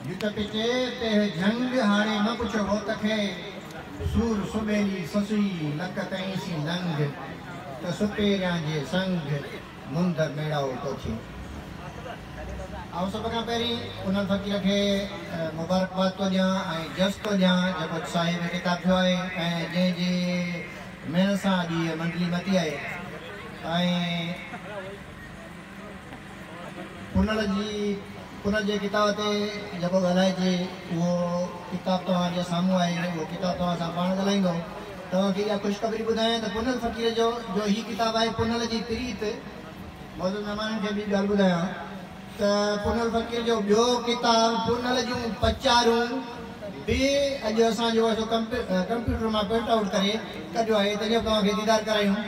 جت پچي تنهن جهنگ، هاڻي نه پڇ هوت کي، سور سٻيلي سسئي، لڪ ڪئين سين لنگ، ته سپيريان جي سنگ، منڌ ميڙائو ٿو ٿئي. آئون سڀ کان پهرين پنهل فقير کي مبارڪباد ٿو ڏيان ۽ جس ٿو ڏيان جيڪو صاحب ڪتاب ٿيو آهي ۽ جنهن جي محنت سان اڄ هيء منڊلي متي آهي ۽ پنهل جي پنهل جي ڪتاب تي جيڪو ڳالهائجي اهو ڪتاب توهان جي سامهون آهي اهو ڪتاب توهان سان پاڻ ڳالهائيندو. توهان کي اها خوشخبري ٻڌايان ته پنهل فقير جو جو هي ڪتاب آهي پنهل جي پريت معزز مهمانن کي به ڳالهه ٻڌايان ته پنهل فقير جو ٻيو ڪتاب پنهل جون پچارون به اڄ اسان جو سو ڪمپيوٽر مان پرنٽ آئوٽ ڪري ڪڍيو آهي تنهن جو به توهان کي ديدار ڪرايون.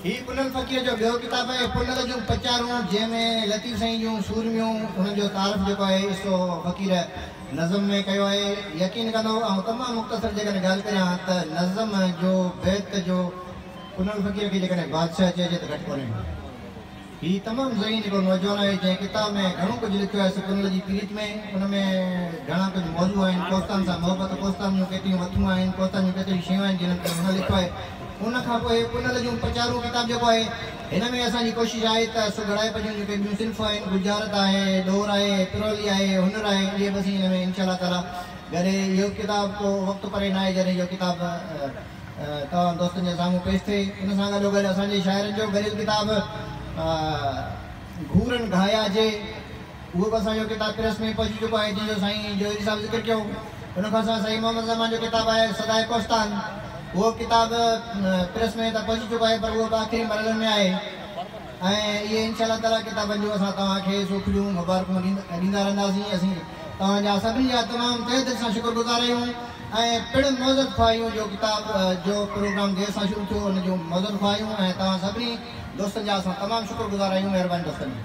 هي پنهل فقير جو ٻيو ڪتاب آهي پنهل جون پچارون جنهن ۾ لطيف سائين جون سورميون انهن جو تعارف جيڪو آهي سو فقير نظم ۾ ڪيو آهي. يقين ڪندو آئون تمام مختصر جيڪڏهن ڳالهه ڪريان ته نظم جو بيت جو پنهل فقير کي جيڪڏهن بادشاهه چئجي ته گهٽ ڪونهي. هي تمام ذهين هڪڙو نوجوان آهي جنهن ڪتاب ۾ گهڻو ڪجهه لکيو آهي سپنل جي پريت ۾ ان ۾ گهڻا ڪجهه موضوع آهن ڪوستان سان محبت ڪوستان جون ڪيتريون وٿون آهن ڪوستان جون ڪيتريون شيون آهن جنھن تي هن لکيو آهي ان کان پوء پنهل جون پچارون ڪتاب جيڪو آهي هن ۾ اسان جي ڪوشش آهي ته سگهڙائپ جون جيڪي ٻيون صنفون آهن ڳجهارت آهي ڏور آهي پرولي آهي هنر آهي اهي به اسين هن ۾ انشاء الله تعالي گڏي اهو ڪتاب ڪو وقت پري ناهي جڏهن اهو ڪتاب توهان دوستن جي سامهون پيش ٿئي. ان سان گڏوگڏ اسان جي شاعرن جو گڏيل ڪتاب گهورن گهايا جي اهو به اسان جو ڪتاب پريس ۾ پهچي چڪو آهي جنهن جو سائين جويري صاحب ذڪر ڪيو. ان کان سواء سائين محمد زمان جو ڪتاب آهي صداء ڪوستان اهو ڪتاب پريس ۾ ته پهچي چڪو آهي پر اهو به آخري مرحلن ۾ آهي ۽ اهي انشاء الله تعاليٰ ڪتابن جون اسان توهان کي سوکڙيون مبارڪون ڏيندا رهنداسين. اسين توهان جا سڀني جا تمام تهه دل سان شڪر گذار آهيون. ۽ پڻ معزز خواهه آهيون جو ڪتاب جو پروگرام دير سان شروع ٿيو ان جون معزز خواهه آهيون ۽ توهان سڀني دوستن جا اسان تمام شڪر گذار آهيون مهرباني دوستن جي.